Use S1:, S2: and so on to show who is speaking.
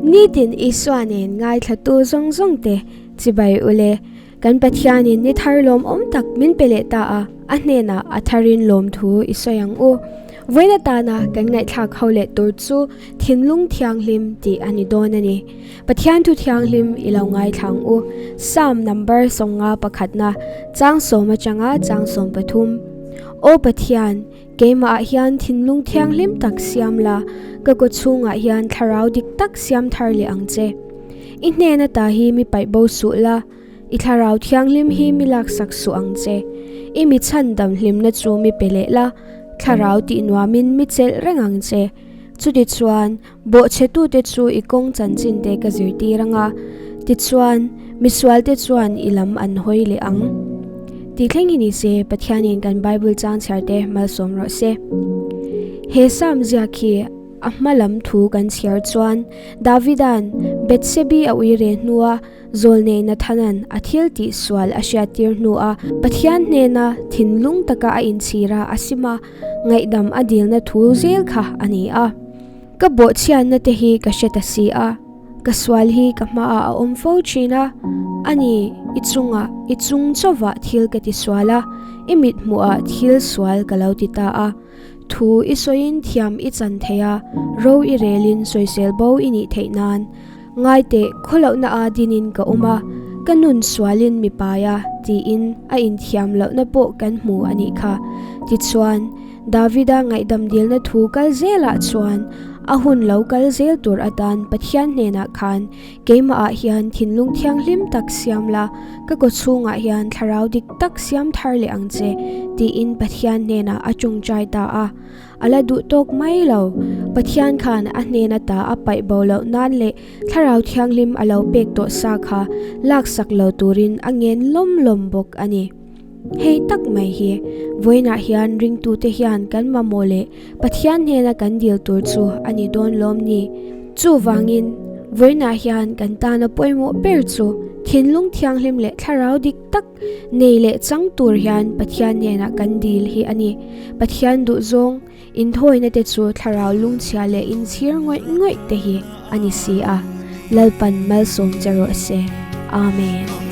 S1: Nitin Isua nen ngaithlatu zawng zawng te chibai ule. Kan Pathianin ni thar lawmawm tak min pe leh ta a, a hnenah a tharin lawmthu i sawi ang u. Vawiin atana kan ngaihthlak ho leh tur chu thinlung thianghlim tih a ni dawn a ni. Pathian thu thianghlim i lo ngaithla ang u. Psalm number 50 pakhatna, chang sawm atanga chang 13. Aw Pathian, keimahah hian thinlung thianghlim tak siam la, ka kaw chhungah hian thlarau dik tak siam thar leh ang che. I hnen ata hi mi paih bo suh la, i thlarau thianghlim hi mi laksak suh ang che. I mi chhan damhlimna chu mi pe leh la, thlarau tih nuamin mi chelh reng ang che. Chutichuan, bawhchhetute chu i kawng chanchinte ka zirtir ang a, tichuan, misualte chuan i lam an hawi leh ang. Tih thleng hi ni se, Pathianin kan Bible chang chhiarte malsawm rawh se. He Psalm ziak hi a hma lam thu kan chhiar chuan Davida'n Bethsebi a ui reh hnua Zawlnei Nathana'n a thil tih sual a hriattir hnua Pathian hnena thinlung taka a inchhir a a sim a, ngaihdam a dilna thu zel kha a ni a. Ka bawhchhiatna te hi ka hre ta si a, ka sual hi ka hmaah a awm fo thin a, a ni, i chungah, i chung chawvah thil ka ti sual a, i mithmuhah thil sual ka lo ti ta a. Thu i sawiin thiam i chan thei a, ro i relin sawisel bo i nih theih nan. Ngaiteh, khawlohna a dinin ka awm a, ka nun sualin mi pai a, tiin a inthiam lohna pawh kan hmu a nih kha. Tichuan, Davida ngaihdam dilna thu kal zelah chuan a hun lo kal zel tur atan Pathian hnenah khan Keimahah hian thinlung thianghlim tak siam la, ka kawchhungah hian thlarau dik tak siam thar leh ang che, tiin Pathian hnenah a tawngtai ta a. A la duh tawk mai lo. Pathian khan a hnen ata a paih bo loh nan leh thlarau thianghlim a lo pek tawh sa kha laksak lo turin a ngen lawm lawm bawk a ni. Hei tak mai hi vawiinah hian ringtute hian kan mamawh leh Pathian hnena kan dil tur chu a ni dawn lawm ni? Chuvangin, vawiinah hian kan tana pawimawh ber chu thinlung thianghlim leh thlarau dik tak nei leh chang tur hian Pathian hnenah kan dil hi a ni. Pathian duhzawng inthawina te chu thlarau lungchhia leh inchhir ngawih ngawih te hi a ni si a. Lalpan malsawm che rawh se. Amen.